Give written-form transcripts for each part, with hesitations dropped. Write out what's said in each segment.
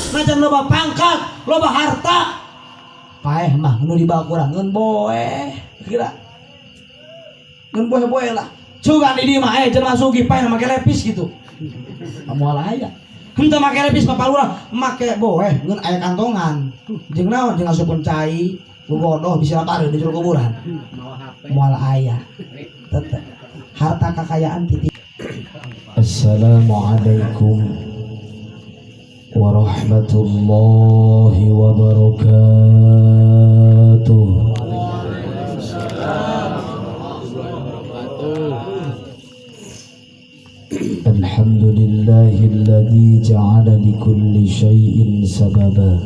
Najan loba pangkat, loba harta, paeh mah nu dibawa kurang ngeun boeh kira ngeun boeh-boeh lah. Sugan di dieu mah jelema sugih paeh make lepis gitu. Moal aya. Henteu make lepis Bapak Lurah, make boeh ngeun aya kantongan. Jeung naon jeung asupkeun cai, gogodoh bisa lapar di jero kuburan. Moal aya. Tetep harta kekayaan titik. Assalamualaikum warahmatullahi wabarakatuh. Alhamdulillahilladzi ja'ala likulli syai'in sababa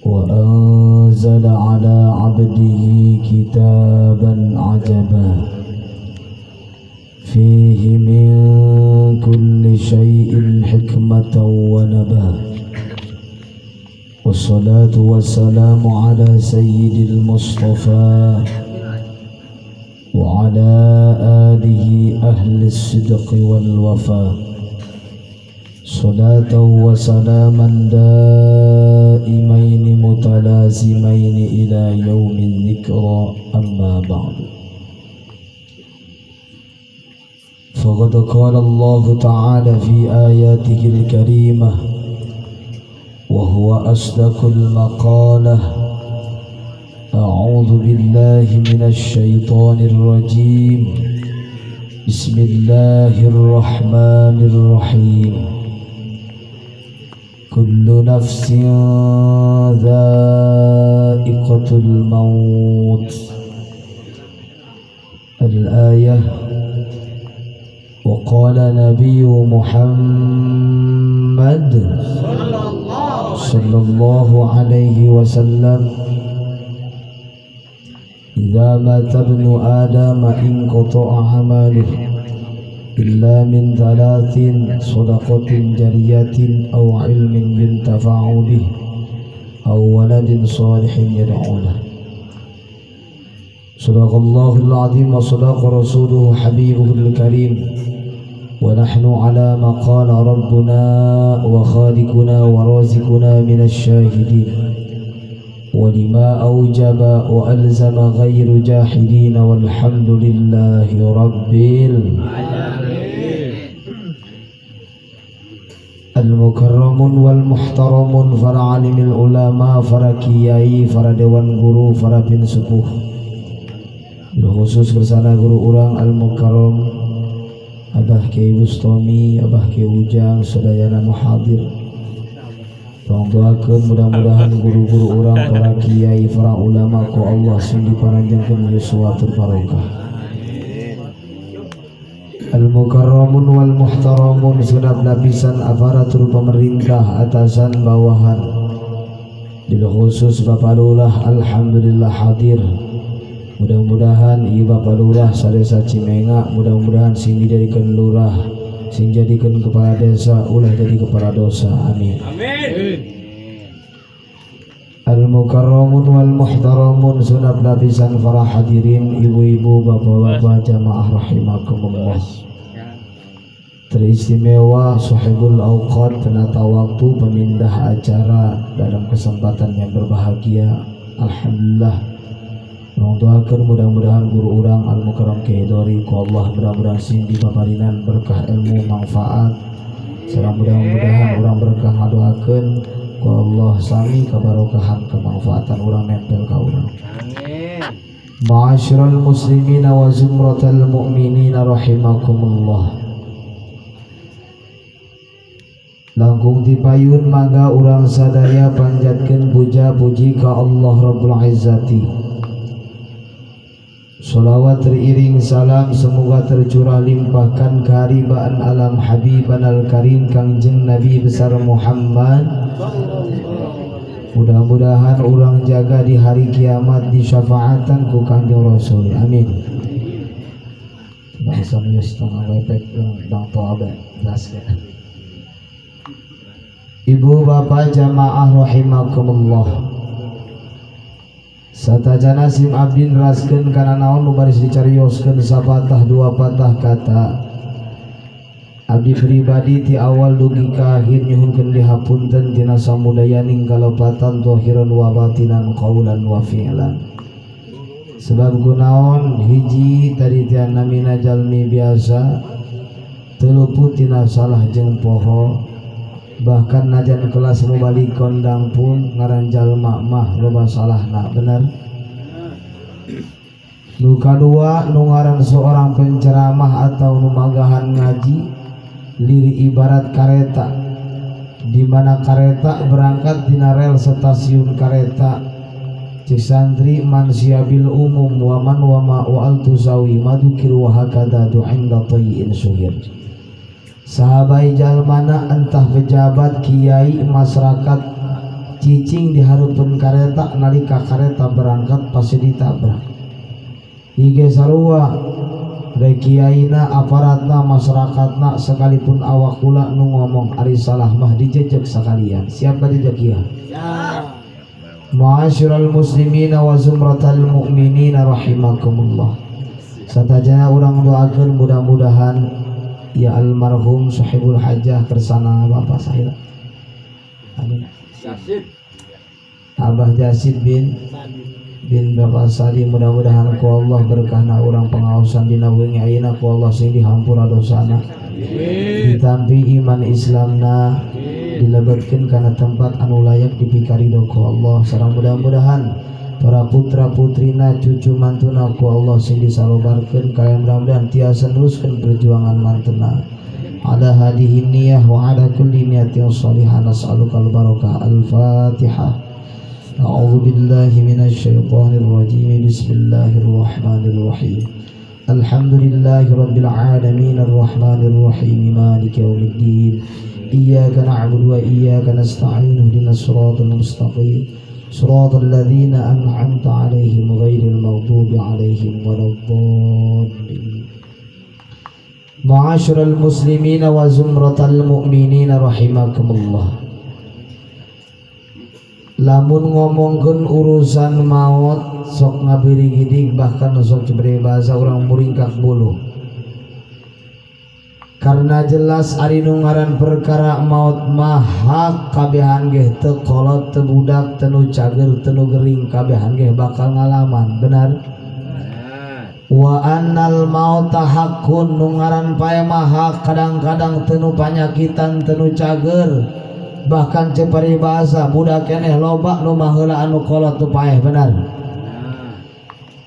wa anzala ala 'abdihi kitaban 'ajaba fihi min kulli syai'in hikmatan wa naba. Wassalatu wassalamu ala sayyidil mustafa wa ala alihi ahli sidqi wal wafa. Salatan wa salaman daimaini mutalazimaini ila yaumin dzikra, amma ba'du. Faqad qala Allah ta'ala fi ayatihi al-karimah wa huwa asdaqul maqalah. A'udzu billahi minasy syaithanir rajim. Bismillahirrahmanirrahim. Kullu nafsin dha'iqatul maut. Al-ayah. Wa qala Nabiyyu Muhammad sallallahu alaihi wasallam, idza mata ibnu adam inqata'a 'amaluhu illa min thalathin, shadaqatin jariyatin aw 'ilmin yuntafa'u bihi aw waladin salihin yad'u lahu. Shadaqallahul 'azim wa shadaqa rasuluhu habibuhul karim. Wa nahnu 'ala ma qala rabbuna wa khaliquna wa raziquna minasy syahidin. Wa lima awjaba wa alzama ghairu jahidin, walhamdulillahi rabbil alamin. Al-mukarramun wal muhtaramun, para alimil ulama, para kiai, para dewan guru, para bin sepuh, khusus kersana guru urang al-mukarram Abah Kiai Bustami, Abah Kiai Ujang, sadayana muhadir. Tolong doakeun mudah-mudahan guru-guru urang, para kiai, para ulama ku Allah sing diparanjangkeun yuswa tur barokah. Al-mukarramun wal muhtaramun, segenap lapisan aparatur pemerintah atasan bawahan, bil khusus Bapak Lurah, alhamdulillah hadir. Mudah-mudahan ieu Bapak Lurah sadesa Cimenga, mudah-mudahan sing dijadikeun lurah, sing jadikeun kepala desa, ulah jadi kepala dosa. Amin. Amin. Al-mukarramun wal muhtaramun, segenap lapisan para hadirin, ibu-ibu, bapak-bapak, jamaah rahimakumullah. Teristimewa sahibul awqat, penata waktu, pemindah acara dalam kesempatan yang berbahagia. Alhamdulillah. Urang doakeun mudah-mudahan guru urang al-mukarram Kiai Dori ku Allah mudah-mudahan sing dipaparinan berkah ilmu manfaat. Sareng mudah-mudahan urang berkah ngadoakeun ku Allah sami kabarokahan kemanfaatan urang nempel ka urang. Amin. Ma'asyiral muslimina wa zumratal mu'minina rahimakumullah. Langkung tipayun mangga urang sadaya panjatkeun puja puji ka Allah Rabbul Izzati. Salawat teriring salam semoga tercurah limpahkan keharibaan alam habiban al-karim Kangjeng Nabi besar Muhammad. Mudah-mudahan urang jaga di hari kiamat di syafaatan ku Kangjeng Rasul. Amin. Bangsa mius tengah lepek dang toabe jelas ya. Ibu bapak jamaah rahimakumullah. Satajana sim abdi neraskeun kana naon nu baris dicarioskeun sapatah dua patah kata. Abdi pribadi ti awal dugi ka akhir nyuhunkeun dihapunten tina samudayaning kalepatan zahiran wa batinan, qaulan wa fi'lan. Sebab kunaon? Hiji, tadi teh namina jalmi biasa, teu luput tina salah jeung poho. Bahkan najan kelas mubalig kondang pun, ngaran jalma mah loba salahna, bener. Nu kadua, nu ngaran seorang penceramah atau nu magahan ngaji liri ibarat kareta, di mana kareta berangkat dina rel stasiun kareta. Cik santri man bil umum wa man wa ma wa al tusawi madukir wa hakada du inda tayyin syuhir. Sahabai jalmana, entah pejabat, kiai, masyarakat, cicing di hareupeun kareta, nalika kareta berangkat pasti ditabrak. Ige sarua, rek kiaina, aparatna, masyarakatna, sekalipun awak kula nu ngomong, ari salah mah dijejek sekalian. Siapa jejek ya? Ma'asyiral muslimina wa zumratal mu'minina rahimakumullah. Satajana urang doakeun mudah-mudahan ya almarhum sahibul hajah kersana Bapak saya. Amin. Abah Jasid bin bin Bapak Sadi, mudah-mudahan ku Allah berkahna urang pengaosan dina wengi ayeuna, ku Allah sing dihampura dosana, ditampi iman Islamna, dilebetkeun kana tempat anu layak dipikarido ku Allah, sareng mudah-mudahan para putra putrina, cucu mantuna ku Allah sing disalobarkeun kalian, mudah-mudahan tiasa neruskeun perjuangan mantuna. Ala hadihi niyah wa ala kulli niyatin shalihah nas'aluka al-barakah. Al-fatihah. A'udzu billahi minasyaitonir rajim. Bismillahirrahmanirrahim. Alhamdulillahi rabbil alamin arrahmanir rahim maliki yaumiddin. Iyyaka na'budu wa iyyaka nasta'in ihdinas siratal mustaqim. Siratal ladzina an'amta 'alaihim ghairil maghdubi 'alaihim waladdallin. Ma'asyiral muslimina wa zumratal mu'minina rahimakumullah. Lamun ngomongkeun urusan maut sok ngabirigidig, bahkan sok cebere bahasa urang muringkak bulu, karena jelas ari nu ngaran perkara maut mah hak, kabehan ge, teu kolot, teu budak, teu nu cager, teu nu gering, kabehan ge bakal ngalaman, benar. Wa annal mauta haqqun, nu ngaran pae mah hak, kadang-kadang teu nu panyakitan, teu nu cager, bahkan cek paribasa budak keneh loba nu baheula anu kolot nu paeh, benar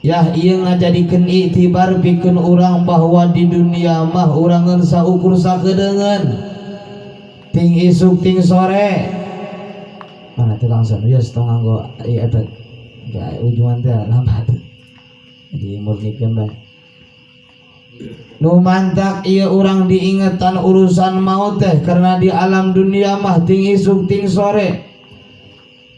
ya. Ieu ngajadikeun iktibar pikeun urang bahwa di dunia mah urang ngan saukur sakedeungeun, ting isuk ting sore. Mana tukang son ya, tong nganggo ieu efek ya, ujungan teh lambat, jadi murnikeun bae. Nu mantak ieu urang diingetan urusan maut teh karena di alam dunia mah ting isuk ting sore.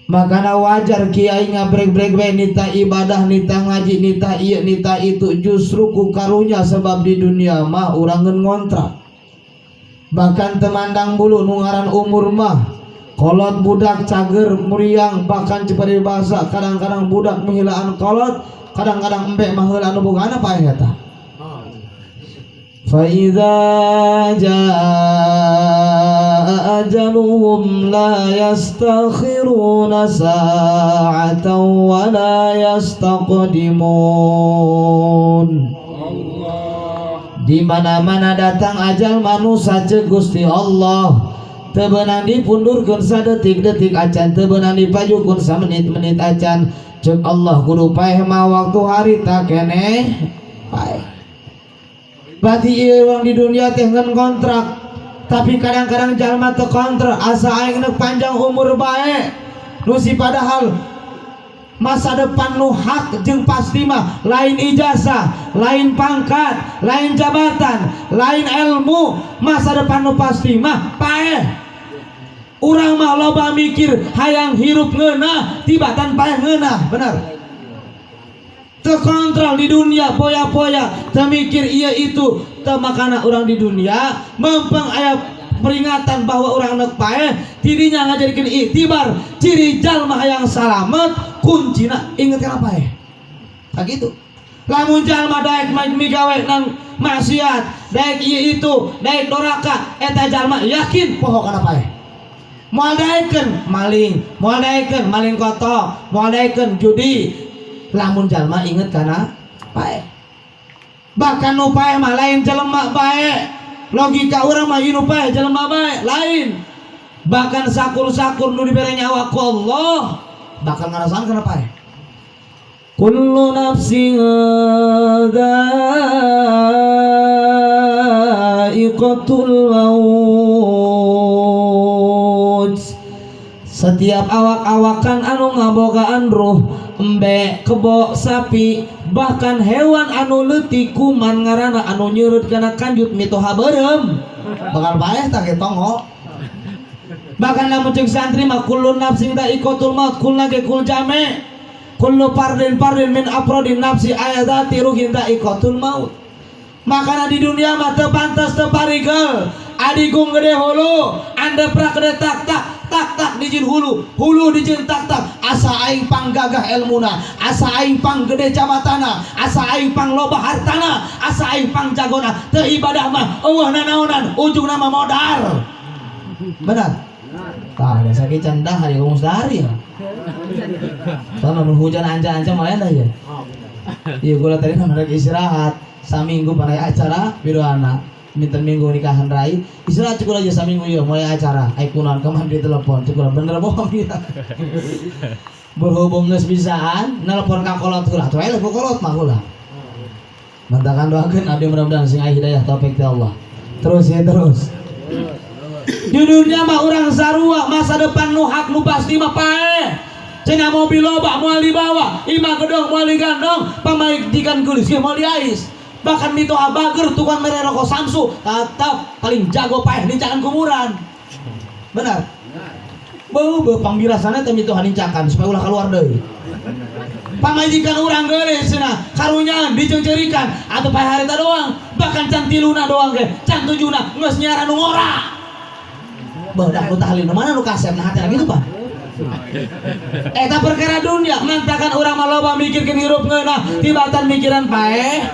Makana wajar kiai ngabrek-brek bae, nita ibadah, nita ngaji, nita ieu, nita itu, justru ku karunya, sebab di dunia mah urang ngeun ngontrak. Bahkan temandang bulu nu ngaran umur mah, kolot, budak, cager, muriang, bahkan cepat bahasa kadang-kadang budak meheulaan kolot, kadang-kadang embe mah anu bogana paeh eta. فإذا جاء أجلهم لا يستأخرون ساعة ولا يستقدمون. Di mana-mana datang ajal manusia, cek Gusti Allah, teu beunang dipundurkeun sadetik-detik acan, teu beunang dipajukeun samenit-menit acan. Cek Allah, kudu paeh mah waktu harita keneh paeh. Berarti ieu urang di dunia teh ngan kontrak, tapi kadang-kadang jalma teu kontrak, asa aing neuk panjang umur bae nu si, padahal masa depan nu hak jeung pasti mah lain ijazah, lain pangkat, lain jabatan, lain ilmu. Masa depan nu pasti mah paeh. Urang mah loba mikir hayang hirup ngeunah, tibatan paeh ngeunah, benar. Terkontrol di dunia poya-poya, temikir iya itu teu. Makana urang di dunia mempeng aya peringatan bahwa urang nek paeh, tidinya ngajadikeun iktibar. Ciri jalma hayang salamet kuncina inget kana paeh. Tak gitu. Lamun jalma daek migawe nang maksiat, daek ieu itu, daek doraka, eta jalma yakin poho kana paeh. Moal daekeun maling, moal daekeun maling kotok, moal daekeun judi. Lamun jalma inget kana paeh. Bahkan nu paeh mah lain jelema bae. Logika urang mah ieu nu paeh jelema bae, lain. Bahkan sakur-sakur nu dibere nyawa ku Allah bakal ngarasaan kana paeh. Kullu nafsin dha'iqatul maut. Setiap awak-awakan anu ngabogaan ruh, embe, kebo, sapi, bahkan hewan anu leutik kuman ngaranna anu nyeureut kana kanjut mitoha beureum bakal paeh tah ge tongo. Bahkan lamun ceuk santri mah kullu nafsin dha'iqatul maut, kulna ge kul jame. Kullu fardin fardin min afrodin nafsi ayadati ruhin dha'iqatul maut. Makana di dunia mah teu pantas teu parigel. Adigung gede hulu, andeprak gede tak tak tak tak dijin hulu, hulu dijin tak tak. Asa aing panggagah elmuna, asa aing pang gede jabatana, asa aing pang loba hartana, asa aing pang jagona. Teu ibadah mah eueuh nanaonan, ujungna mah modar. Benar? Tah, da sakit cendah hari ngomong sehari ya. Soalnya mun hujan anca-anca malah dah ya. Iya, gua tadi kan lagi istirahat. Saminggu pada acara biruana. Minta minggu nikahan rai. Istirahat cukup aja saminggu ya mulai acara. Ai kunaon kemana di telepon cukup bener bohong ya. Berhubung geus bisaan nelpon ka kolot heula atuh eleh ku kolot mah heula. Mantakan doakeun abdi mudah-mudahan sing aya hidayah taufik ti Allah. Terus ya terus. Di dunia mah urang sarua masa depan nu hak nu pasti mah paeh. Cenah mobil loba moal dibawa, imah gedong moal digandong, pamajikan geulis ge moal diais. Bahkan mitoha bager tukang mere rokok Samsu tetap paling jago paeh nincakan kuburan. Benar? Beuh beuh pangbirasana teh mitoha nincakan supaya ulah keluar deui. Pamajikan urang geulis cenah karunyaan diceungceurikan atuh paeh harita doang, bahkan can tiluna doang ge, can tujuna geus nyiaran nu ngora. Beuh dah nu tahlil nu mana nu kasep nah hatena gitu Pak. Eta perkara dunia, mantakan urang mah loba mikirkeun hirup ngeunah, tibatan mikiran paeh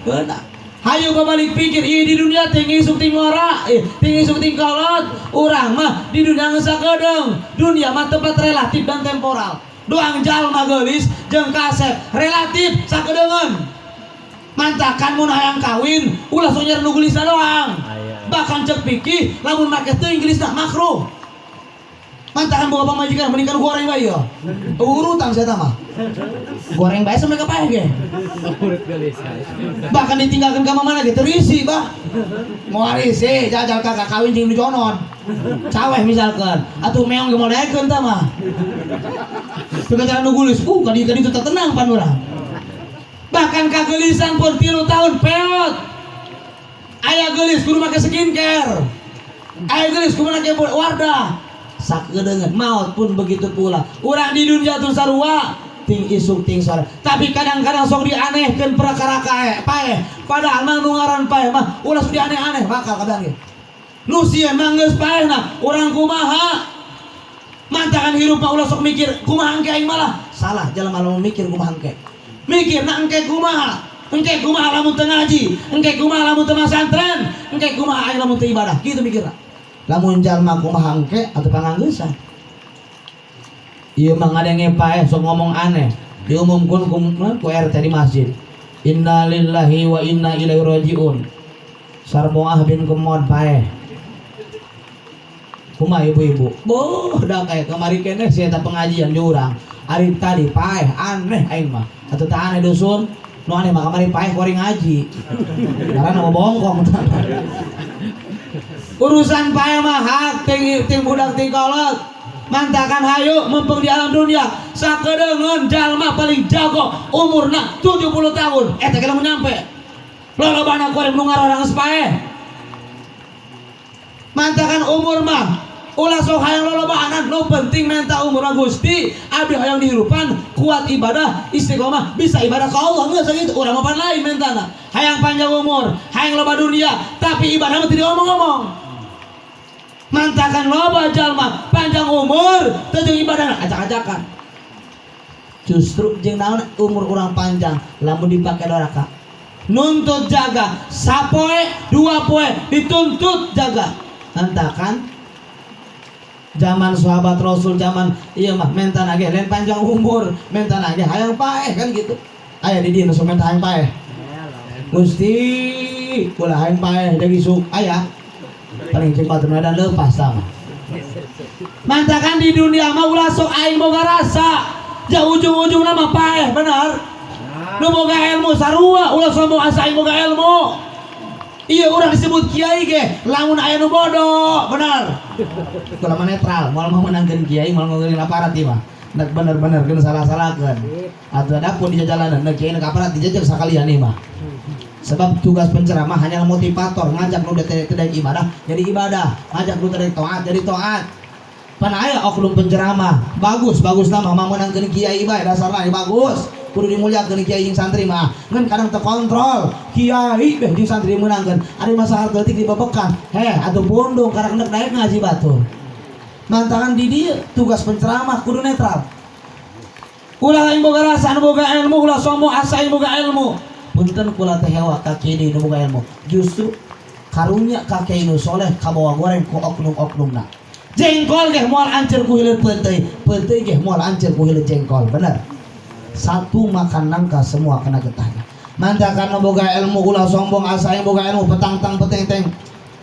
ngeunah. Hayu babalik pikir, ieu di dunia ting isuk ting ngora, ting isuk ting kolot. Urang mah di dunia geus sakedeung. Dunia mah tempat relatif dan temporal. Doang jalma geulis jeung kasep relatif sakedeungeun. Mantakan mun hayang kawin ulah sok nyari nu geulisna doang. Bahkan cek pikir lamun make teuing geulisna makruh. Mantakan boga pamajikan mending kan goreng bae ya. Urutan saya mah. Goreng bae sampai ka paeh ge. Bahkan ditinggalkan ka mana ge terisi, bah. Moal isi jajal kakak kawin jeung nu jonon. Caweh misalkan atuh meong ge moal daekeun tah mah. Teu jalan nu geulis, kadi kadi teu tenang pan urang. Bahkan kageulisan pun 3 tahun peot. Aya geulis kudu make skincare. Aya geulis kudu make wardah. Sakedeungeun maut pun begitu pula. Urang di dunia tuh sarua ting isuk ting sore. Tapi kadang-kadang sok dianehkeun perkara kae paeh. Padahal mah nu ngaran paeh mah ulah sok dianeh-aneh bakal kadang ge. Nu sieun mah geus paehna, urang kumaha? Mantakan hirup mah ulah sok mikir kumaha engke aing malah. Salah jelema lamun mikir kumaha engke. Mikirna engke kumaha? Engke kumaha lamun teu ngaji, engke kumaha lamun teu masantren, engke kumaha aing lamun teu ibadah. Kitu mikirna. Lamun jalma kumaha engke atuh panganggeusan. Ieu mah ngadenge paeh sok ngomong aneh. Diumumkeun ku RT di masjid. Inna lillahi wa inna ilaihi rajiun. Sarmoah bin Kemod paeh. Kumaha ibu-ibu? Boh, dah kayak kamari keneh sia eta pengajian di urang. Ari tadi paeh aneh aing mah. Atuh tah aneh dusun, nu aneh mah kamari paeh kuari ngaji. Karena mau bongkong. Urusan paeh mah hak ting ting budak ting kolot. Mantakan hayu mumpung di alam dunia. Sakedeungeun jalma paling jago umurna 70 tahun. Eta ge lamun nyampe. Lolobana kuari nu ngarorang geus paeh. Mantakan umur mah ulah sok hayang lolobaanan, nu penting minta umur mah Gusti, abdi hayang dihirupan kuat ibadah, istiqomah, bisa ibadah ka Allah geus sakitu. Urang mah pan lain mentana. Hayang panjang umur, hayang loba dunia, tapi ibadah mah teu diomong-omong. Mantakan loba jalma panjang umur teu jeung ibadah acak-acakan. Justru jeung naon umur urang panjang lamun dipake doraka. Nuntut jaga sapoe dua poe dituntut jaga. Entakan zaman sahabat Rasul, zaman iya mah menta ge lain panjang umur, menta ge hayang paeh kan gitu. Aya di dieu nu menta hayang paeh. Gusti, kula hayang paeh jadi isuk aya. Paling cepat dan lepas sama. Mantakan di dunia mah ulah sok aing boga rasa. Ja ujung-ujungna mah paeh, benar. Nu boga ilmu sarua, ulah sombong asa aing boga ilmu. Iya, urang disebut kiai ge, lamun aya nu bodoh, benar. Kula mah netral, moal mau menangkeun kiai, moal ngomongin aparat ieu mah. Nek bener-bener keun salah-salahkeun. Atuh adapun di jalanan nek kiai nek aparat dijajak sakalian ieu mah. Sebab tugas penceramah hanyalah motivator, ngajak nu tidak ibadah jadi ibadah, ngajak nu tidak taat jadi taat. Pan aya oknum penceramah, bagus bagus nama mah meunangkeun kiai bae, dasarna bagus. Kudu dimuliakeun kiai jeung santri mah. Ngan kadang terkontrol, kiai beh jeung santri meunangkeun. Ari masalah leutik dibebekan. Heh, atuh pundung karak nek daek ngaji batur. Mantangan di dieu tugas penceramah kudu netral. Ulah aing boga rasa anu boga ilmu, ulah sombong asa aing boga ilmu. Punten, kula teh hewa ka kiai nu boga ilmu. Justru karunya ka kiai nu soleh kabawa goreng ku oknum-oknumna. Jengkol geh moal anceur ku hileud peuteuy, peuteuy geh moal anceur ku hileud jengkol, bener. Satu makan nangka semua kena getahnya. Mantakan boga ilmu ulah sombong asa aing boga ilmu, petang-tang peteng-teng.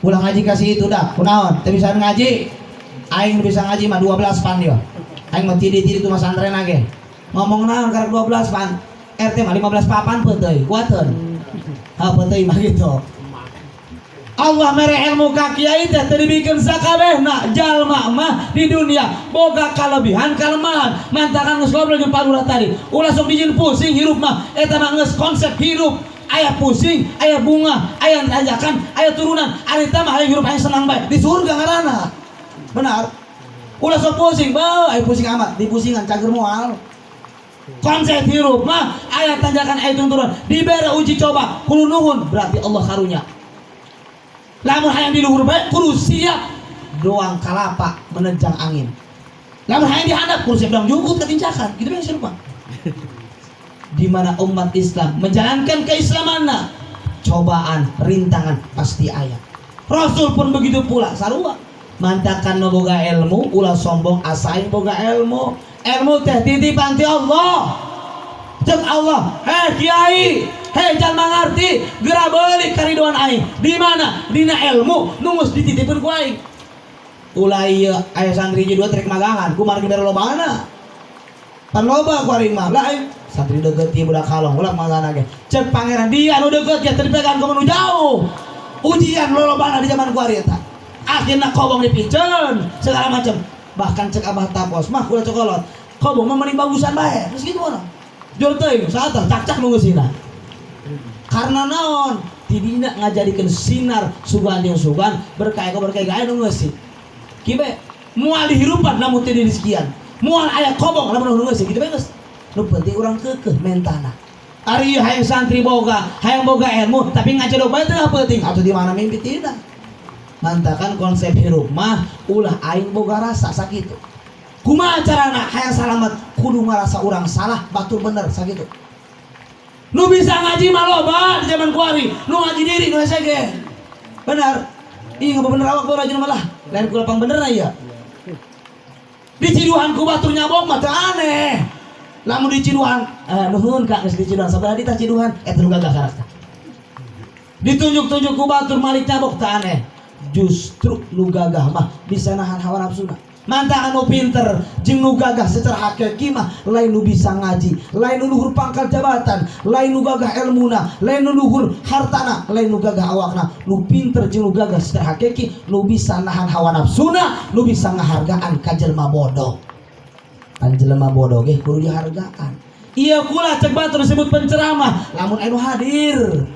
Ulah ngaji kasih itu dah, kunaon? Teu bisa ngaji. Aing bisa ngaji mah 12 pan yo. Aing mah tidi-tidi tuh masantren ge. Ngomong naon karek 12 pan. RT mah 15 papan peuteuy, kuateun. Ha, peuteuy mah gitu. Allah mere ilmu ka kiai teh teu dibikeun sakabehna. Jalma mah di dunia boga kalebihan kalemahan. Mantakan geus ngobrol jeung Pak Lurah tadi, ulah sok dijieun pusing hirup mah, eta mah geus konsep hirup, aya pusing, aya bunga, aya tanjakan, aya turunan. Ari mah hayang hirup hayang senang bae di surga ngaranna, benar. Ulah sok pusing bae, aya pusing amat dipusingan cager moal. Konsep hirup mah aya tanjakan, aya turun, dibere uji coba kudu nuhun, berarti Allah karunya. Lamun hayang di luhur bae kudu siap doang kalapa menerjang angin. Lamun hayang dihandap kudu siap doang jungkut ketincakan. Gitu kan siapa? Di mana umat Islam menjalankan keislamanna, cobaan, rintangan pasti aya. Rasul pun begitu pula, sarua. Mantakan nu boga ilmu ulah sombong asa aing boga ilmu. Ilmu teh titipan ti Allah. Cek Allah, "Heh kiai, heh jalma ngarti, geura beulik karidoan aing." Di mana? Dina ilmu nu geus dititipkeun ku aing. Ulah ieu aya santri hiji dua trek magangan, kumaha bere lobana. Pan loba ku aing mah. Lah, aing santri deukeut ieu budak kalong, ulah magangan ge. Cek Pangeran, dia anu deukeut ge teu dipegang ku nu jauh. Ujian lolobana di zaman ku ari eta. Akhirna kobong dipiceun segala macam. Bahkan cek Abah Tapos mah kula cokolot. Kobong mah mending bagusan bae. Terus gitu mana? Jol teuing saat cak-cak nu geusina. Karena naon? Tidina ngajadikeun sinar sugan jeung sugan berkah berkah gae nu ngeusi. Kibe moal dihirupan lamun teu disekian. Moal aya kobong lamun nu ngeusi kitu bae geus. Nu penting urang keukeuh mentana. Ari hayang santri boga, hayang boga ilmu, tapi ngajadok bae teu penting atuh di mana mimpi tidak. Mantakan konsep hirup mah ulah aing boga rasa sakitu. Kumaha carana hayang salamet? Kudu ngarasa urang salah, batur bener sakitu. Nu bisa ngaji mah loba di zaman kuari, nu ngaji diri nu hese ge. Benar. Ih, ngapa bener awak bae malah. Lain kula pang bener ya. Diciduhan ku batur nyabok mah teu aneh. Lamun diciduhan, nuhun Kak geus diciduhan, sabaraha ditah ciduhan, eta nu gagah karakter. Ditunjuk-tunjuk ku batur malik nyabok teu aneh. Justru nu gagah mah bisa nahan hawa nafsuna. Mantap anu pinter jeung nu gagah secara hakiki mah lain nu bisa ngaji, lain nu luhur pangkat jabatan, lain nu gagah elmuna, lain nu luhur hartana, lain nu gagah awakna. Nu pinter jeung nu gagah secara hakiki nu bisa nahan hawa nafsuna, nu bisa ngahargaan ka jelema bodoh. Kan jelema bodoh ge kudu dihargaan. Iya, kula cek batur disebut penceramah, lamun anu hadir.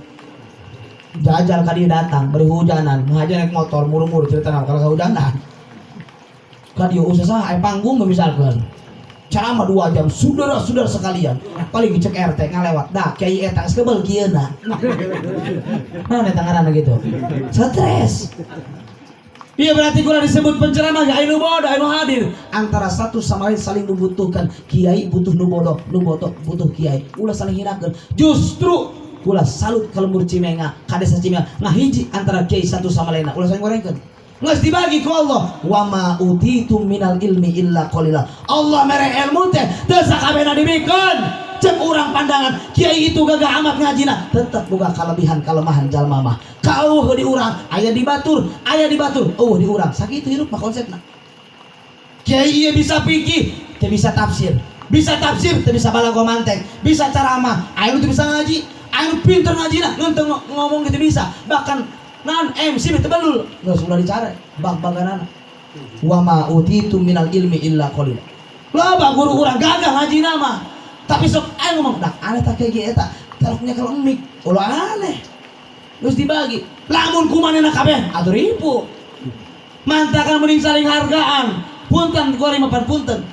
Jajal ka dieu datang beri hujanan, ngajar naik motor muru-muru cerita kalau kehujanan. Ka dieu usah sah aya panggung misalkan. Ceramah 2 jam, saudara-saudara sekalian. Paling cek RT ngalewat, dah kiai eta geus kebel kieuna. Nah, eta ngaranna gitu. Stres. Iya, berarti kurang disebut penceramah gak anu bodoh, anu hadir. Antara satu sama lain saling membutuhkan. Kiai butuh nu bodoh, nu bodoh butuh kiai. Ulah saling hinakeun. Justru ulah salut ka lembur Cimenga, ka desa Cimenga ngahiji antara kiai satu sama lainna. Ulah saling gorengkeun. Geus dibagi ku Allah. Wa ma utitum minal ilmi illa qalila. Allah mere ilmu teh teu sakabehna dibikeun. Cek urang pandangan kiai itu gagah amat ngajina, tetep boga kelebihan kelemahan jalma mah. Kauh di urang, aya di batur, aya di batur, eueuh di urang. Sakitu hirup mah konsepna. Kiai ieu bisa fikih, teu bisa tafsir. Bisa tafsir, teu bisa balago mantek. Bisa ceramah, aya nu teu bisa ngaji, aya nu pinter ngajina, ngan teu ngomong gitu bisa. Bahkan nan MC teu belul, geus ulah dicare, bag-baganana. Wa ma utitu minal ilmi illa qalila. Loba guru urang gagah ngajina mah. Tapi sok aya ngomong, dah aneh tak kayak gitu eta. Teloknya kalau mik, ulah aneh. Terus dibagi. Lamun kumanehna kabeh, atuh ripu. Mantakan mending saling hargaan. Punten kuari mah pan punten.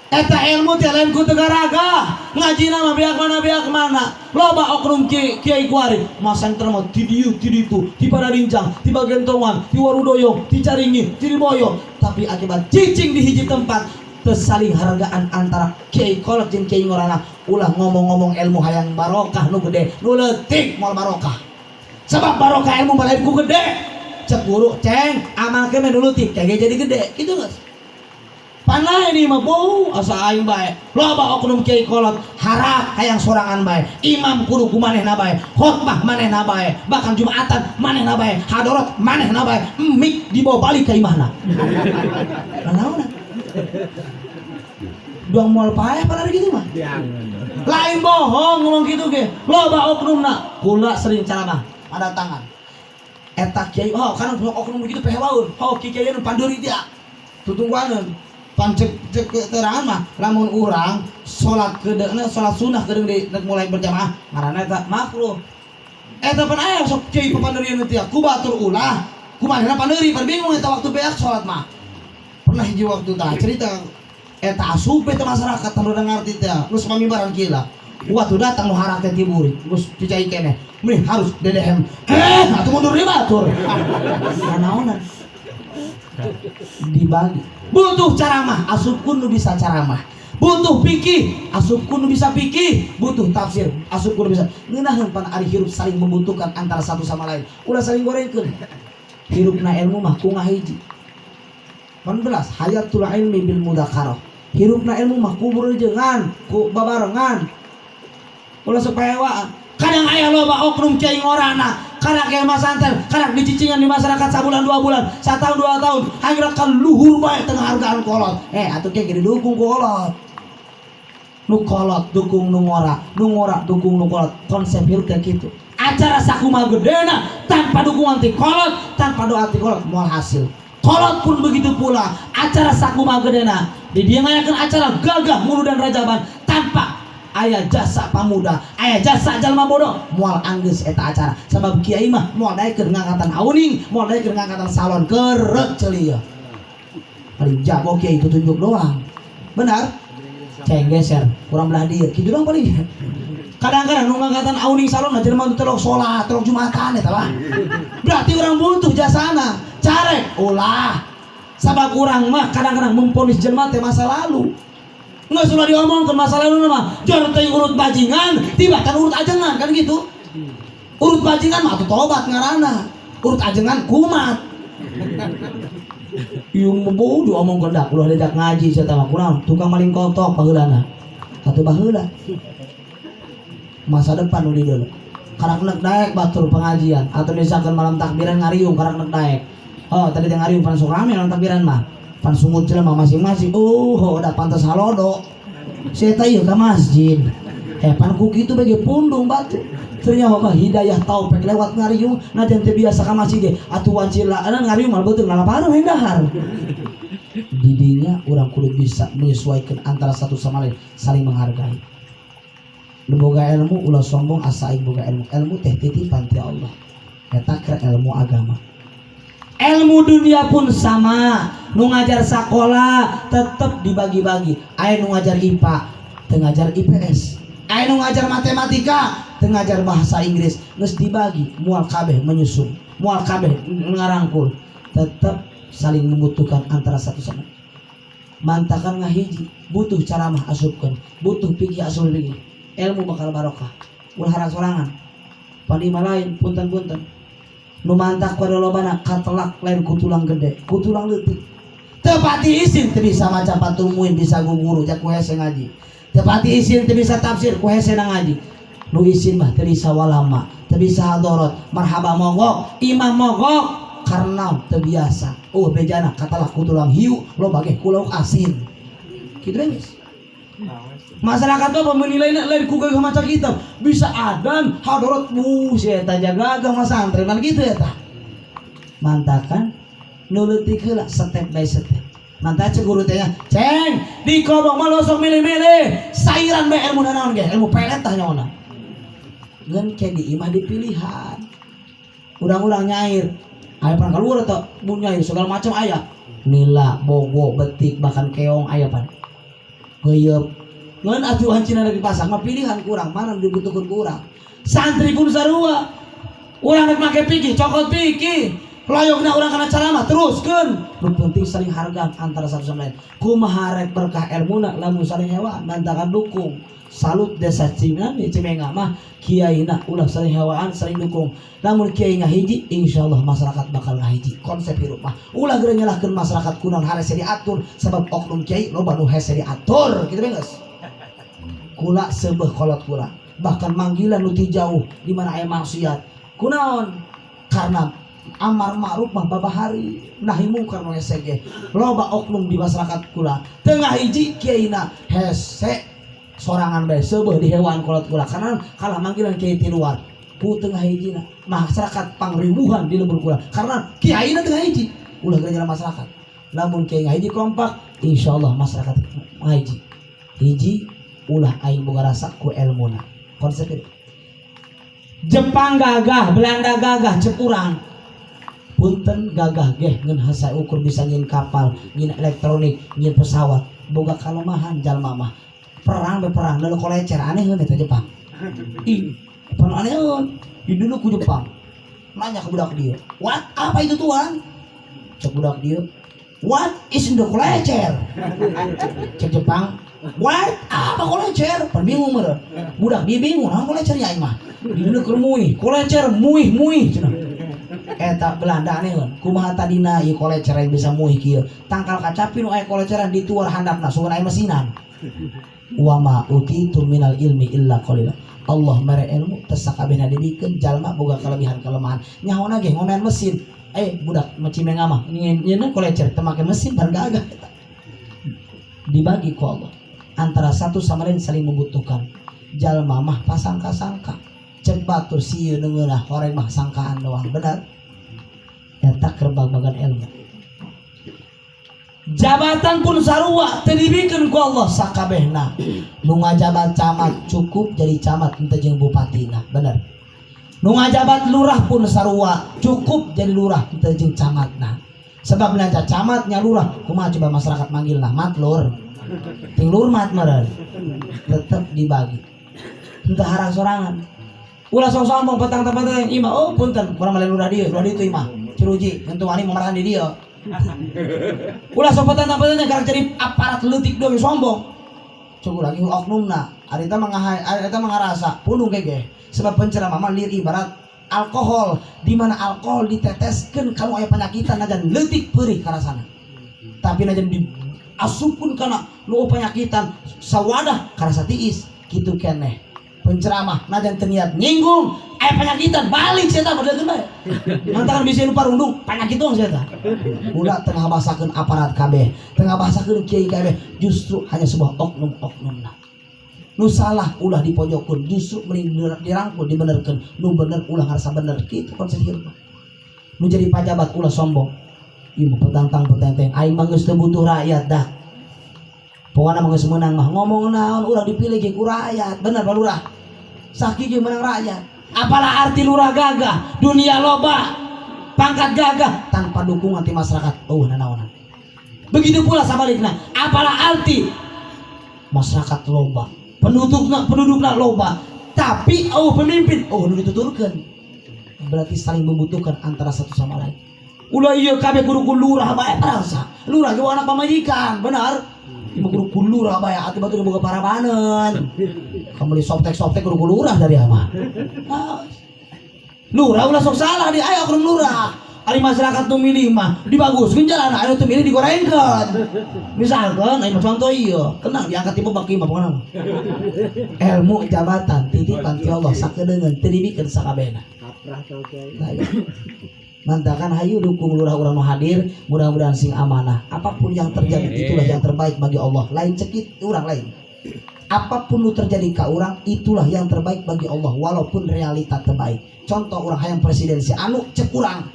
Eta ilmu teh lain ku teu garaga. Ngajina mah beak mana beak mana. Loba oknum kiai kuari. Masantren mah ti dieu ti ditu, ti Padarincang, ti Bagentongan, ti Warudoyong, ti Caringin, ti Boyo. Tapi akibat cicing di hiji tempat teu saling hargaan antara kiai kolot jeung kiai ngorana. Ulah ngomong-ngomong ilmu hayang barokah nu gede, nu leutik moal barokah. Sebab barokah ilmu mah lain ku gede. Cek guru ceng amalkeun nu leutik kayak jadi gede gitu geus. Panai ini mah bau asa aing bae. Loba oknum kiai kolot harap hayang sorangan bae. Imam kudu ku manehna bae, khotbah manehna bae, bahkan jumatan manehna bae, hadorot manehna bae, mik dibawa balik ka imahna. Lah naonna? Duang moal paeh pada gitu mah. Lain bohong ngomong gitu ge. Loba oknumna, kula sering ceramah ada tangan. Eta kiai, oh kan oknum begitu pehewaun. Oh kiai nu pandeuri dia. Tutungguaneun. Pan cek cek keterangan mah lamun urang salat kedeuna salat sunah kedeung di rek mulai berjamaah ngaranna eta makruh. Eta pan aya sok kiai papandeurieun teh ku batur ulah. Kumaha pandeuri pan bingung eta waktu beak salat mah. Pernah hiji waktu tah cerita eta asup eta masyarakat tanu ngarti teh geus pamibaran kieu lah. Waktu datang nu harak teh tiburi geus cicai keneh. Meni harus dedehem. Atuh mundur di batur. Nanaonan. Dibagi. Butuh ceramah, asupkeun nu bisa ceramah. Butuh fikih, asupkeun nu bisa fikih. Butuh tafsir, asupkeun nu bisa. Ngeunaheun pan ari hirup saling membutuhkan antara satu sama lain. Ulah saling gorengkeun. Hirupna ilmu mah ku ngahiji. 14 hayatul ilmi bil mudzakarah. Hirupna ilmu mah ku berejengan, ku babarengan. Ulah supaya kadang aya loba oknum kiai ngorana, kadang kiai masantren, kadang dicicingan di masyarakat sabulan 2 bulan, satahun 2 tahun, akhirnya kan luhur bae tengah hargaan kolot. Atuh kiai didukung ku kolot. Nu kolot dukung nu ngora dukung nu kolot. Konsep hirup kayak gitu. Acara sakumaha gedena tanpa dukungan ti kolot, tanpa doa ti kolot moal hasil. Kolot pun begitu pula, acara sakumaha gedena di dia ngayakeun acara gagah mulu dan rajaban tanpa aya jasa pamuda, aya jasa jalma bodoh, moal anggeus eta acara. Sabab kiai mah moal daekeun ngangkatan auning, moal daekeun ngangkatan salon kerek ceuli. Paling jago kiai itu tunjuk doang. Benar? Ceng geser, kurang belah dia, kitu doang paling. Kadang-kadang nu ngangkatan auning salon mah jelema nu telok salat, telok jumatan eta mah. Berarti orang butuh jasana. Carek ulah. Sabab urang mah kadang-kadang memponis jelema teh masa lalu. Nggak sudah diomongkan masa lalu mah. Jangan teh urut bajingan, tiba kan urut ajengan kan gitu. Urut bajingan mah atuh tobat ngaranna. Urut ajengan kumat. Ieu mah diomongkeun dak ulah diajak ngaji sia mah kurang tukang maling kotok baheulana. Atuh baheula. Masa depan nu di deuleu. Karak nek daek batur pengajian atau misalkan malam takbiran ngariung karak nek daek. Oh, tadi teh ngariung pan sok rame malam takbiran mah. Pan sungut jelema masing-masing. Oh, udah pantas halodo. Saya teh ieu ka masjid. Pan ku kitu bege pundung batu. Ternyata mah hidayah taufik lewat ngariung najan teu biasa ka masjid ge. Atuh wancila ngariung mah beuteung lalaparuh dahar. Didinya urang kudu bisa menyesuaikan antara satu sama lain, saling menghargai. Nu boga ilmu ulah sombong asa aing boga ilmu. Ilmu teh titipan ti Allah. Eta keur ilmu agama. Ilmu dunia pun sama. Nu ngajar sakola tetep dibagi-bagi. Aya nu ngajar IPA, teu ngajar IPS. Aya nu ngajar matematika, teu ngajar bahasa Inggris. Geus dibagi, moal kabeh menyusun, moal kabeh ngarangkul. Tetep Saling membutuhkan antara satu sama. Mantakan ngahiji, butuh ceramah asupkeun, butuh pikir asup pikir. Ilmu bakal barokah. Ulah harang sorangan. Panima lain punten-punten. Nu mantak pada lobana katelak lain ku tulang gede, ku tulang leutik. Teu pati isin teu bisa maca Fathul Muin, bisa guguru jak ku hese ngaji. Teu pati isin teu bisa tafsir, ku hese ngaji. Nu isin mah teu bisa walama, teu bisa hadorot, marhaba mogok, imam mogok karena teu biasa. Oh bejana katelak ku tulang hiu, loba ge ku lauk asin. Kitu geus. Masyarakat mah menilai lain ku gagah maca kitab, bisa adan, hadorot, bu si eta jaga agama santri man gitu eta. Mantakan nu leutik heula step by step. Mantap cek guru teh nya, ceng di kobong mah losok milih-milih, sairan bae ilmu naon ge, ilmu pelet tah nyaona. Ngan ke di imah dipilihan. Urang-urang nyair. Aya pan keluar atau mun nyair segala macam aya. Nila, bogo, betik, bahkan keong aya pan. Geuyeub. Ngan atuh hancina di pasar mah pilihan kurang, mana dibutuhkan kurang. Santri pun sarua. Urang rek make pikir, cokot pikir. Loyokna urang kana ceramah teruskeun. Nu penting saling hargaan antara satu sama lain. Kumaha rek berkah ilmuna lamun saling hewan, mantakan dukung. Salut desa Cimenga, Cimenga mah kiaina ulah saling hewaan, saling dukung. Lamun kiai ngahiji, insyaallah masyarakat bakal ngahiji. Konsep hirup mah ulah geura nyalahkeun masyarakat kunaon harese diatur, sebab oknum kiai loba nu hese diatur, kitu bae geus. Kula seubeuh kolot kula, bahkan manggilan nu ti jauh di mana aya maksiat. Kunaon? Karena amar ma'ruf mah babahari nahi mungkar nu hese ge. Loba oknum di masyarakat kula tengah hiji kiaina hese sorangan bae seubeuh di hewan kolot kula karena kalah manggilan kiai ti luar ku tengah hijina masyarakat pangriwuhan di lembur kula karena kiaina tengah hiji ulah gara-gara masyarakat. Lamun kiai ngahiji kompak, insyaallah masyarakat ngahiji. Hiji ulah aing boga rasa ku elmuna konsep itu. Jepang gagah, Belanda gagah, cek urang punten gagah geh ngeun hasa ukur bisa nyin kapal, nyin elektronik, nyin pesawat, boga kalemahan jalma mah. Perang be perang lalu kolecer aneh heun eta Jepang. Ih, pan aneh heun. Di dulu ku Jepang. Nanya ke budak dia, "What? Apa itu tuan?" Cek budak dia, "What is in the kolecer?" Cek Jepang, "What? Apa kolecer?" Pan bingung meureun. Budak dia bingung, naon kolecer ya aing mah. Di dulu keur muih, kolecer muih muih cenah. Eta Belanda aneh heun. Kumaha tadina ieu kolecer yang bisa muih kieu? Tangkal kacapi nu aya koleceran dituar handapna sugan aya mesinan. Wa ma utitu minal ilmi illa qalila. Allah mere ilmu teu sakabehna dibikeun, jalma boga kelebihan kelemahan. Nyahona ge ngomean mesin. Budak Cimenga mah nyeun kolecer teu make mesin bar gagah eta. Dibagi ku Allah. Antara satu sama lain saling membutuhkan. Jalma mah pasangka-sangka. Cek batur sieun nu ngeunah horeng mah sangkaan doang. Benar? Eta keur babagan ilmu. Jabatan pun sarua teu dibikeun ku Allah sakabehna. Nu ngajabat camat cukup jadi camat henteu jeung bupatina, bener. Nu ngajabat lurah pun sarua cukup jadi lurah henteu jeung camatna. Sebab nanya camatnya lurah, kumaha coba masyarakat manggilna matlur. Ting lurmat meureun. Tetep dibagi. Henteu harang sorangan. Ulah sok sombong petang tempat imah, oh punten, kurang male lurah dieu, lurah dieu imah. Ciruji, henteu wani mamarahan di dieu. Ulah sok petang tempat karena jadi aparat leutik doang sombong. Coba lagi oknumna, ari eta mah ari eta mah ngarasa pundung gege. Sebab penceramah mah lir ibarat alkohol, di mana alkohol diteteskeun kalau aya penyakitan najan leutik peurih karasana. Tapi najan diasupkeun kana nu penyakitan sawadah karasa tiis kitu keneh. Penceramah najan teu niat nyinggung aya penyakitan balik sia tah bedelkeun bae. Mantakan bisa nu parundung penyakit doang sia tah. Ulah tengah bahasakeun aparat kabeh, tengah bahasakeun kiai kabeh, justru hanya sebuah oknum-oknumna. Nu salah ulah dipojokkeun, justru mending dirangkul dibenerkeun. Nu bener ulah ngarasa bener kitu konsep hirup. Nu jadi pajabat ulah sombong. Ieu mah petantang petenteng aing mah geus teu butuh rakyat dah. Pokokna mah geus meunang mah ngomong naon urang dipilih ge ku rakyat. Bener Pak Lurah? Sakieu ge meunang rakyat. Apalah arti lurah gagah, dunia loba, pangkat gagah tanpa dukungan ti masyarakat. Oh, nanaonan. Begitu pula sabalikna, apalah arti masyarakat loba, pendudukna loba, tapi oh pemimpin, oh nu dituturkeun. Berarti saling membutuhkan antara satu sama lain. Ulah ieu kabeh kudu ku lurah bae parangsa. Lurah ge anak pamajikan, benar? Ieu kudu ku lurah bae atuh batur boga parabaneun. Kamu di softtek-softtek kudu ku lurah dari ama. Lurah ulah sok salah di aya oknum lurah. Ari masyarakat nu milih mah dibaguskeun jalan, anu teu milih digorengkeun. Misalkan aya contoh ieu, tenang diangkat tipe baki mah pokona mah. Ilmu jabatan titipan ti Allah sakedeungeun teu dibikeun sakabehna. Kaprah tau kiai. Nah, iya. Mantakan hayu dukung lurah urang nu hadir, mudah-mudahan sing amanah. Apapun yang terjadi itulah yang terbaik bagi Allah. Lain cekit urang lain. Apapun nu terjadi ka urang itulah yang terbaik bagi Allah walaupun realita terbaik. Contoh urang hayang presiden si anu cek urang.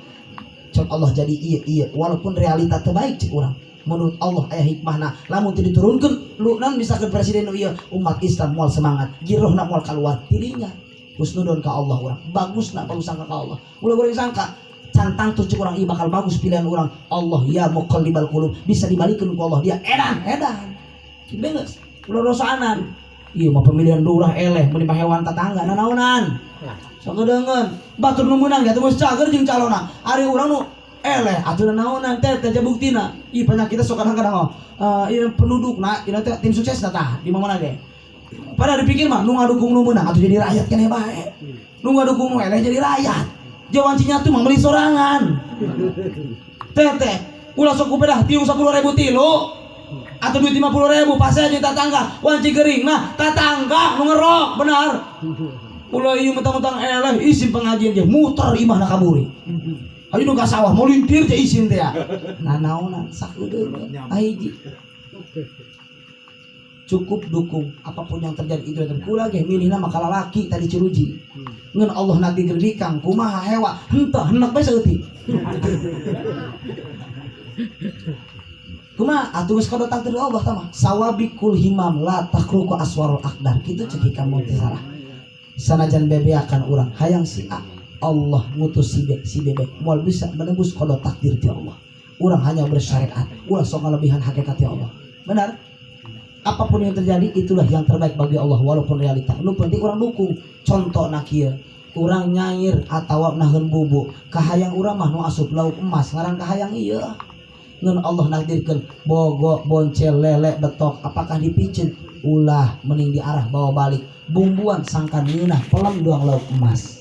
Cek Allah jadi iya iya walaupun realita terbaik cek urang. Menurut Allah aya hikmahna lamun teu diturunkeun lu nan misalkan presiden nu ieu umat Islam moal semangat, jirohna moal keluar tidinya. Husnudon ka Allah urang. Bagusna bagus sangka ka Allah. Ulah goreng sangka cantang tuh cek urang ieu bakal bagus pilihan urang. Allah ya muqallibal qulub bisa dibalikeun ku Allah dia edan edan. Geus ulah dosaanan. Ieu mah pemilihan lurah eleh meuni mah hewan tetangga nanaonan. Sakedeungeun batur nu meunang ge atuh geus cager jeung calonna. Ari urang nu eleh atuh nanaonan teh teh buktina. Ieu penyakitna sok kadang-kadang oh. Ieu pendudukna ieu teh tim sukses tah di mana ge. Padahal dipikir mah nu ngadukung nu meunang atuh jadi rakyat keneh bae. Nu ngadukung nu eleh jadi rakyat. Jawan cinya tuh mah meuli sorangan. Teteh, ulah sok kupedah tiung 10.000 tilu atau duit 50.000 pasea jeung tatangga wanci gering nah tatangga nu ngerok benar. Ulah ieu mentang-mentang eleh isin pengajian ge muter imahna kaburi. Ayo nu ka sawah mau lintir teh isin teh ya. Nah naonan sakedeung ahiji. Cukup dukung apapun yang terjadi itu dan kula ge milihna mah kalalaki tadi ciruji. Ngan Allah nanti gerbikang kumaha hewa henteu hendak bae saeutik. Kumaha atuh geus kodo takdir Allah tah mah sawabikul himam la takhruqu aswarul aqdar kitu cek hikam teu salah. Sanajan bebeakan urang hayang si A Allah ngutus si B si B moal bisa menembus kodo takdir ti Allah. Urang hanya bersyariat ulah sok ngalebihan hakikat ti Allah. Benar? Apapun yang terjadi itulah yang terbaik bagi Allah walaupun realita. Nu penting urang dukung. Contoh kieu, urang nyair atawa naheun bubu, kahayang urang mah nu asup lauk emas ngaran kahayang ieu. Ngan Allah nakdirkeun bogo boncel lele betok apakah dipiceun ulah mending diarah bawa balik bumbuan sangkan ngeunah pelem doang lauk emas.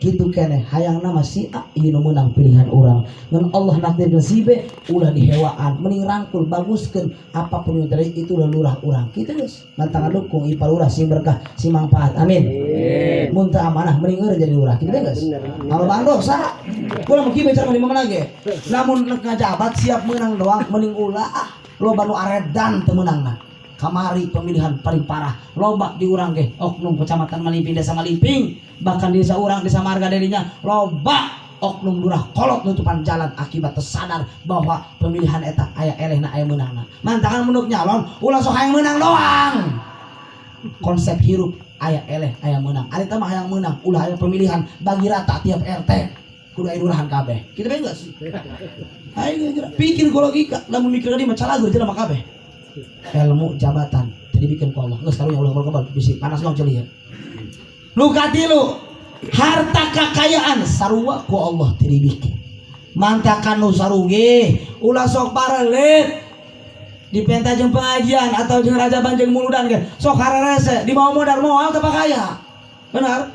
Kitu keneh hayangna mah si A ieu nu meunang pilihan urang. Ngan Allah nakdirkeun si B ulah dihewaan mending rangkul baguskeun apapun yang terjadi itulah lurah urang. Kitu geus mantangan dukung ieu lurah sing berkah sing manfaat. Amin. Mun teu amanah mending eureun jadi lurah. Kitu geus. Kalau bang dosa kula mah kieu bicara di mana ge. Lamun nek ngajabat siap meunang doang mending ulah ah loba nu aredan teu meunangna. Kamari pemilihan paling parah loba di urang ge oknum kecamatan Malimping desa Malimping bahkan di desa urang desa Marga dirinya loba oknum lurah kolot nutupan jalan akibat tersadar bahwa pemilihan eta aya elehna aya meunangna. Mantakan menuk nyalon ulah sok hayang meunang doang. Konsep hirup aya eleh aya meunang. Ari teh mah hayang meunang ulah aya pemilihan bagi rata tiap RT kudu aya lurahan kabeh. Kitu bae geus. Ayo pikir ku logika lamun mikir di mah calagur jelema kabeh. Ilmu jabatan jadi bikin ku Allah geus karunya ulah kebal bisi panas dong ceuli. Nu katilu harta kekayaan sarua ku Allah teu dibikin. Mantakan nu saruge ulah sok parelit dipenta jeung pengajian atau jeung raja banjeng muludan ge sok hararese di mau modal moal teu pakaya. Benar?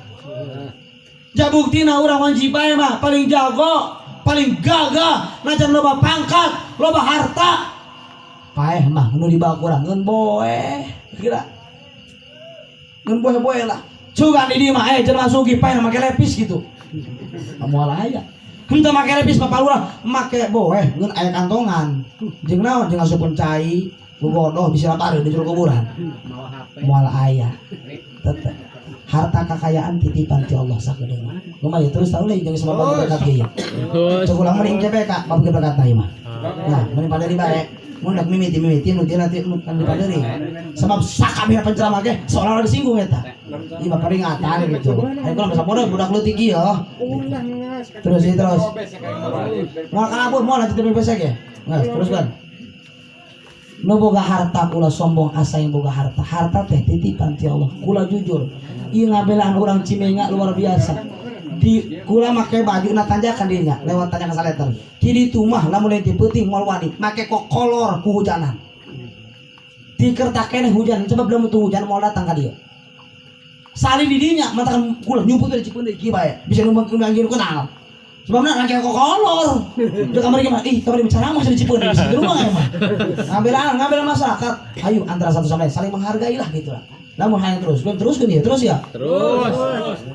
Jabuktina urang wanci bae mah paling jago, paling gagah, najan loba pangkat, loba harta. Paeh mah nu dibawa kurang ngeun boeh kira. Ngeun boeh-boeh lah. Sugan di dieu mah jelema sugih paeh make lepis gitu. Moal aya. Henteu make lepis mah palurah make boeh ngeun aya kantongan. Jeung naon jeung asupun cai, bobodoh bisa lapar di jero kuburan. Moal aya. Tetep harta kekayaan titipan ti Allah sakedeung. Lumayan terus tahu leuh jeung sabab berkat ieu. Cuk ulah mending CPK bab berkat ieu mah. Nah, mending paderi bae. Mun dak mimiti-mimiti nu dia nanti nu kan dipaderi. Sebab sakabeh penceramah ge seolah-olah disinggung eta. Ieu mah peringatan gitu. Ayo kula masa bodoh budak leutik ieu. Terus ieu terus. Moal kalabur moal lanjut BPS ge. Nah, terus kan. Nu boga harta kula sombong asa yang boga harta. Harta teh titipan ti Allah. Kula jujur. Ieu ngabelaan urang Cimenga luar biasa. Di kula make baju na tanjakan dinya, lewat tanjakan saleter. Di ditu mah lamun lain ti peuting moal wani, make kokolor ku hujanan. Di kertak keneh hujan, sebab lamun teu hujan moal datang ka dieu. Salin di dinya matakan kula nyumput dari Cipeundeuy kieu bae, bisa numpang anjeun kenal. Sebabna make kokolor. Udah kamari gimana? Ih, kamari bicara mah di Cipeundeuy bisa di rumah emang. Ngambil ngambil masyarakat. Ayo antara satu sama lain saling menghargai lah gitu lah. Namun hanya terus, terus kan ya, terus ya. Terus.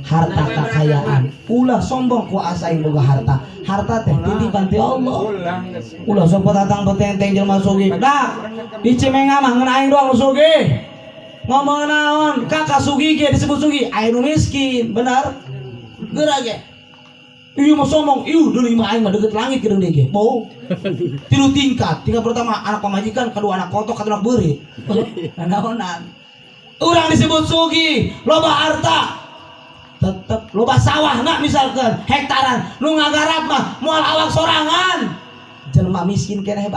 Harta kekayaan, ulah sombong ku asaing boga harta. Harta teh titipan ti Allah. Ulah sok datang petenteng jelema sugih. Dah, di Cimenga mah ngeun aing doang nu sugih. Ngomong naon, kakak sugih ge disebut sugih, aing nu miskin, benar? Geura ge. Iya mau sombong, iya deui mah aing mah deket langit gedeng deui ge. Mau. Tilu tingkat, tingkat pertama anak pamajikan, kedua anak kotok, ketiga anak beurit. Naonan. Urang disebut sugih, loba harta. Tetep loba sawah nak misalkan hektaran, nu ngagarap mah moal awak sorangan. Jelema miskin keneh.